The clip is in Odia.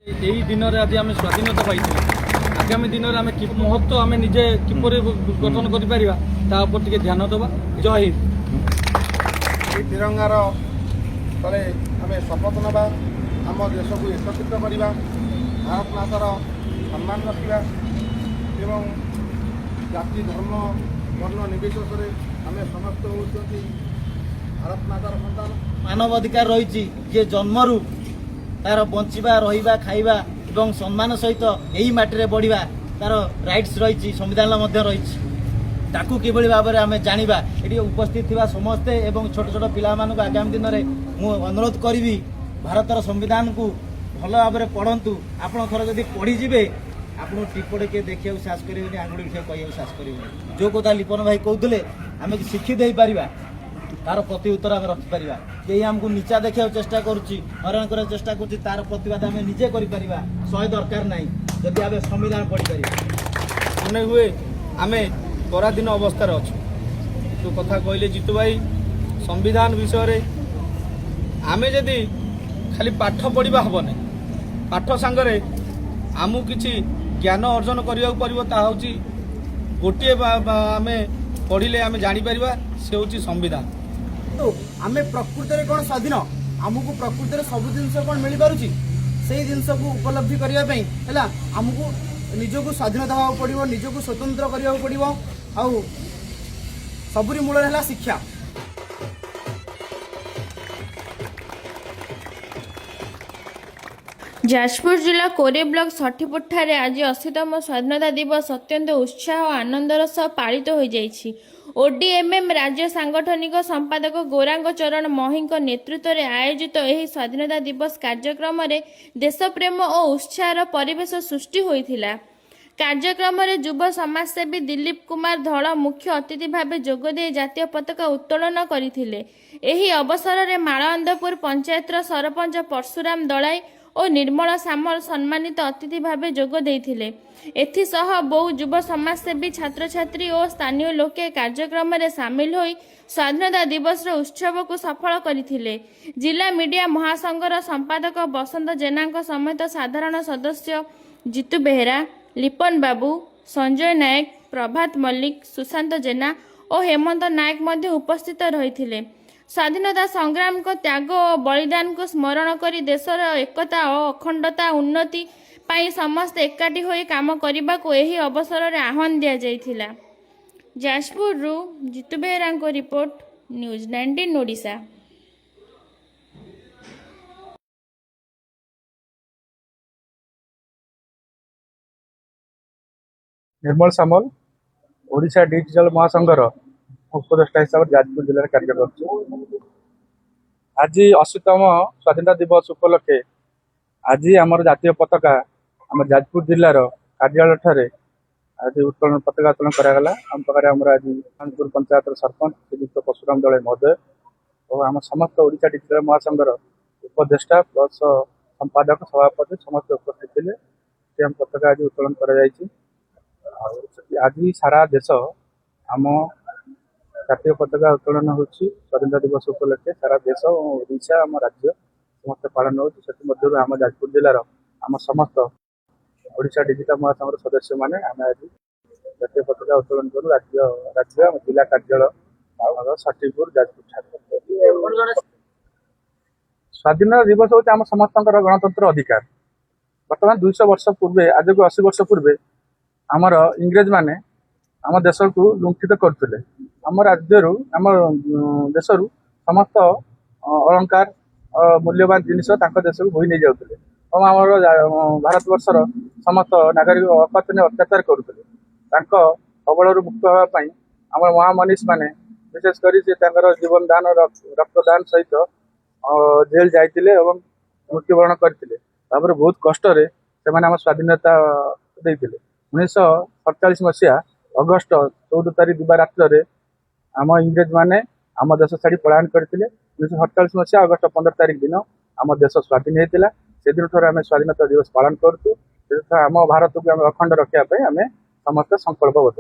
ଏଇ ଦିନରେ ଆଜି ଆମେ ସ୍ୱାଧୀନତା ପାଇଥିଲେ। ଆଗାମୀ ଦିନରେ ଆମେ କି ମହତ୍ଵ ଆମେ ନିଜେ କିପରି ଗଠନ କରିପାରିବା, ତା ଉପରେ ଟିକେ ଧ୍ୟାନ ଦେବା। ଜୟ ହିନ୍ଦ। ଏହି ତିରଙ୍ଗାର ତଳେ ଆମେ ଶପଥ ନେବା, ଆମ ଦେଶକୁ ଏକତ୍ରିତ କରିବା, ଭାରତ ମାତାର ସମ୍ମାନ ରଖିବା ଏବଂ ଜାତି, ଧର୍ମ, ବର୍ଣ୍ଣ ନିର୍ବିଶେଷରେ ଆମେ ସମସ୍ତେ ହେଉଛନ୍ତି ଭାରତ ମାତାର ସନ୍ତାନ। ମାନବ ଅଧିକାର ରହିଛି ଯେ ଜନ୍ମରୁ ତାର ବଞ୍ଚିବା, ରହିବା, ଖାଇବା ଏବଂ ସମ୍ମାନ ସହିତ ଏହି ମାଟିରେ ବଢ଼ିବା ତାର ରାଇଟ୍ସ ରହିଛି, ସମ୍ବିଧାନରେ ମଧ୍ୟ ରହିଛି। ତାକୁ କିଭଳି ଭାବରେ ଆମେ ଜାଣିବା, ଏଠି ଉପସ୍ଥିତ ଥିବା ସମସ୍ତେ ଏବଂ ଛୋଟ ଛୋଟ ପିଲାମାନଙ୍କୁ ଆଗାମୀ ଦିନରେ ମୁଁ ଅନୁରୋଧ କରିବି, ଭାରତର ସମ୍ବିଧାନକୁ ଭଲ ଭାବରେ ପଢ଼ନ୍ତୁ। ଆପଣ ଥରେ ଯଦି ପଢ଼ିଯିବେ, ଆପଣଙ୍କୁ ଟିପଟେ କିଏ ଦେଖିବାକୁ ସାହସ କରିବେନି, ଆଙ୍ଗୁଳି ଉଠେଇ କହିବାକୁ ସାହସ କରିବେନି। ଯେଉଁ କଥା ଲିପନ ଭାଇ କହୁଥିଲେ, ଆମେ ଶିଖି ଦେଇପାରିବା, ତାର ପ୍ରତି ଉତ୍ତର ଆମେ ରଖିପାରିବା। କେହି ଆମକୁ ନିଚା ଦେଖିବାକୁ ଚେଷ୍ଟା କରୁଛି, ହଇରାଣ କରିବାକୁ ଚେଷ୍ଟା କରୁଛି, ତାର ପ୍ରତିବାଦ ଆମେ ନିଜେ କରିପାରିବା। ଶହେ ଦରକାର ନାହିଁ ଯଦି ଆମେ ସମ୍ବିଧାନ ପଢ଼ିପାରିବା। ମନେ ହୁଏ ଆମେ ପରାଧୀନ ଅବସ୍ଥାରେ ଅଛୁ। ଯେଉଁ କଥା କହିଲେ ଜିତୁ ଭାଇ ସମ୍ବିଧାନ ବିଷୟରେ, ଆମେ ଯଦି ଖାଲି ପାଠ ପଢ଼ିବା ହେବ ନାହିଁ। ପାଠ ସାଙ୍ଗରେ ଆମକୁ କିଛି ଜ୍ଞାନ ଅର୍ଜନ କରିବାକୁ ପଡ଼ିବ। ତାହା ହେଉଛି ଗୋଟିଏ ଆମେ ପଢ଼ିଲେ ଆମେ ଜାଣିପାରିବା, ସେ ହେଉଛି ସମ୍ବିଧାନ। ଆମେ ପ୍ରକୃତରେ କ'ଣ ସ୍ୱାଧୀନ? ଆମକୁ ପ୍ରକୃତରେ ସବୁ ଜିନିଷ କ'ଣ ମିଳିପାରୁଛି? ସେଇ ଜିନିଷକୁ ଉପଲବ୍ଧି କରିବା ପାଇଁ ହେଲା ଆମକୁ ନିଜକୁ ସ୍ୱାଧୀନତା ହେବାକୁ ପଡ଼ିବ, ନିଜକୁ ସ୍ୱତନ୍ତ୍ର କରିବାକୁ ପଡ଼ିବ। ଆଉ ସବୁରି ମୂଳରେ ହେଲା ଶିକ୍ଷା। ଯାଜପୁର ଜିଲ୍ଲା କୋରେଇ ବ୍ଲକ ଷଠିପୁରଠାରେ ଆଜି 80ତମ ସ୍ୱାଧୀନତା ଦିବସ ଅତ୍ୟନ୍ତ ଉତ୍ସାହ ଓ ଆନନ୍ଦର ସହ ପାଳିତ ହୋଇଯାଇଛି। ଓଡିଏମ୍ଏମ୍ ରାଜ୍ୟ ସାଂଗଠନିକ ସମ୍ପାଦକ ଗୌରାଙ୍ଗ ଚରଣ ମହିଙ୍କ ନେତୃତ୍ୱରେ ଆୟୋଜିତ ଏହି ସ୍ୱାଧୀନତା ଦିବସ କାର୍ଯ୍ୟକ୍ରମରେ ଦେଶପ୍ରେମ ଓ ଉତ୍ସାହର ପରିବେଶ ସୃଷ୍ଟି ହୋଇଥିଲା। କାର୍ଯ୍ୟକ୍ରମରେ ଯୁବ ସମାଜସେବୀ ଦିଲ୍ଲୀପ କୁମାର ଧଳ ମୁଖ୍ୟ ଅତିଥି ଭାବେ ଯୋଗଦେଇ ଜାତୀୟ ପତାକା ଉତ୍ତୋଳନ କରିଥିଲେ। ଏହି ଅବସରରେ ମାଳଆନ୍ଦପୁର ପଞ୍ଚାୟତର ସରପଞ୍ଚ ପରଶୁରାମ ଦଳାଇ ଓ ନିର୍ମଳ ସାମଲ ସମ୍ମାନିତ ଅତିଥି ଭାବେ ଯୋଗ ଦେଇଥିଲେ। ଏଥିସହ ବହୁ ଯୁବ ସମାଜସେବୀ, ଛାତ୍ରଛାତ୍ରୀ ଓ ସ୍ଥାନୀୟ ଲୋକେ କାର୍ଯ୍ୟକ୍ରମରେ ସାମିଲ ହୋଇ ସ୍ୱାଧୀନତା ଦିବସର ଉତ୍ସବକୁ ସଫଳ କରିଥିଲେ। ଜିଲ୍ଲା ମିଡିଆ ମହାସଂଘର ସମ୍ପାଦକ ବସନ୍ତ ଜେନାଙ୍କ ସମେତ ସାଧାରଣ ସଦସ୍ୟ ଜିତୁ ବେହେରା, ଲିପନ ବାବୁ, ସଞ୍ଜୟ ନାୟକ, ପ୍ରଭାତ ମଲ୍ଲିକ, ସୁଶାନ୍ତ ଜେନା ଓ ହେମନ୍ତ ନାୟକ ମଧ୍ୟ ଉପସ୍ଥିତ ରହିଥିଲେ। ସ୍ୱାଧୀନତା ସଂଗ୍ରାମଙ୍କ ତ୍ୟାଗ ଓ ବଳିଦାନକୁ ସ୍ମରଣ କରି ଦେଶର ଏକତା ଓ ଅଖଣ୍ଡତା, ଉନ୍ନତି ପାଇଁ ସମସ୍ତେ ଏକାଠି ହୋଇ କାମ କରିବାକୁ ଏହି ଅବସରରେ ଆହ୍ୱାନ ଦିଆଯାଇଥିଲା। ଯାଜପୁରରୁ ଜିତୁ ବେହେରାଙ୍କ ରିପୋର୍ଟ, ନ୍ୟୁଜ୍ 19 ଓଡ଼ିଶା। ନିର୍ମଳ ସାମଲ, ଓଡ଼ିଶା ଡିଜିଟାଲ ମହାସଂଘର ଉପଦେଷ୍ଟା ହିସାବରେ ଯାଜପୁର ଜିଲ୍ଲାରେ କାର୍ଯ୍ୟ କରୁଛି। ଆଜି 80ତମ ସ୍ୱାଧୀନତା ଦିବସ ଉପଲକ୍ଷେ ଆଜି ଆମର ଜାତୀୟ ପତାକା ଆମ ଯାଜପୁର ଜିଲ୍ଲାର କାର୍ଯ୍ୟାଳୟ ଠାରେ ଆଜି ଉତ୍ତୋଳନ, ପତାକା ଉତ୍ତୋଳନ କରାଗଲା। ଆମ ପାଖରେ ଆମର ଆଜି କାନପୁର ପଞ୍ଚାୟତର ସରପଞ୍ଚ ଶ୍ରୀଯୁକ୍ତ ପରଶୁରାମ ଦଳାଇ ମହୋଦୟ ଓ ଆମ ସମସ୍ତ ଓଡ଼ିଶା ଡିଜିଟାଲ ମହାସଂଘର ଉପଦେଷ୍ଟା ପ୍ଲସ୍ ସମ୍ପାଦକ, ସଭାପତି ସମସ୍ତେ ଉପସ୍ଥିତ ଥିଲେ। ସେ ଆମ ପତାକା ଆଜି ଉତ୍ତୋଳନ କରାଯାଇଛି। ଆଉ ଆଜି ସାରା ଦେଶ ଆମ ଜାତୀୟ ପତାକା ଉତ୍ତୋଳନ ହେଉଛି। ସ୍ୱାଧୀନତା ଦିବସ ଉପଲକ୍ଷେ ସାରା ଦେଶ ଓ ଓଡ଼ିଶା, ଆମ ରାଜ୍ୟ ସମସ୍ତେ ପାଳନ ହେଉଛି। ସେଥିମଧ୍ୟରୁ ଆମ ଯାଜପୁର ଜିଲ୍ଲାର ଆମ ସମସ୍ତ ଓଡ଼ିଶା ଡିଜିଟାଲ ମହାସଂଘର ସଦସ୍ୟମାନେ ଆମେ ଆଜି ଜାତୀୟ ପତାକା ଉତ୍ତୋଳନ କରୁ ରାଜ୍ୟ ଆମ ଜିଲ୍ଲା କାର୍ଯ୍ୟାଳୟ ଆମର ଷଠିପୁର ଯାଜପୁର ଠାରେ। ସ୍ୱାଧୀନତା ଦିବସ ହେଉଛି ଆମ ସମସ୍ତଙ୍କର ଗଣତନ୍ତ୍ର ଅଧିକାର। ବର୍ତ୍ତମାନ 200 ବର୍ଷ ପୂର୍ବେ, ଆଜକୁ 80 ବର୍ଷ ପୂର୍ବେ ଆମର ଇଂରେଜ ମାନେ ଆମ ଦେଶକୁ ଲୁଣ୍ଠିତ କରୁଥିଲେ। ଆମ ରାଜ୍ୟରୁ, ଆମ ଦେଶରୁ ସମସ୍ତ ଅଳଙ୍କାର, ମୂଲ୍ୟବାନ ଜିନିଷ ତାଙ୍କ ଦେଶକୁ ବୋହି ନେଇଯାଉଥିଲେ ଏବଂ ଆମର ଭାରତବର୍ଷର ସମସ୍ତ ନାଗରିକ ଅକଥନୀୟ ଅତ୍ୟାଚାର କରୁଥିଲେ। ତାଙ୍କ କବଳରୁ ମୁକ୍ତ ହେବା ପାଇଁ ଆମର ମହାମନୀଷ ମାନେ, ବିଶେଷ କରି ସେ ତାଙ୍କର ଜୀବନ ଦାନ, ରକ୍ତଦାନ ସହିତ ଜେଲ ଯାଇଥିଲେ ଏବଂ ମୃତ୍ୟୁବରଣ କରିଥିଲେ। ତାପରେ ବହୁତ କଷ୍ଟରେ ସେମାନେ ଆମ ସ୍ୱାଧୀନତା ଦେଇଥିଲେ। 1947 ମସିହା ଅଗଷ୍ଟ 14 ତାରିଖ ଦିବା ରାତ୍ରରେ ଆମ ଇଂରେଜ ମାନେ ଆମ ଦେଶ ଛାଡ଼ି ପଳାୟନ କରିଥିଲେ। 1947 ମସିହା ଅଗଷ୍ଟ 15 ତାରିଖ ଦିନ ଆମ ଦେଶ ସ୍ୱାଧୀନ ହେଇଥିଲା। ସେଦିନଠାରୁ ଆମେ ସ୍ୱାଧୀନତା ଦିବସ ପାଳନ କରୁଛୁ। ସେଦିନ ଆମ ଭାରତକୁ ଆମେ ଅଖଣ୍ଡ ରଖିବା ପାଇଁ ଆମେ ସମସ୍ତେ ସଂକଳ୍ପବଦ୍ଧ।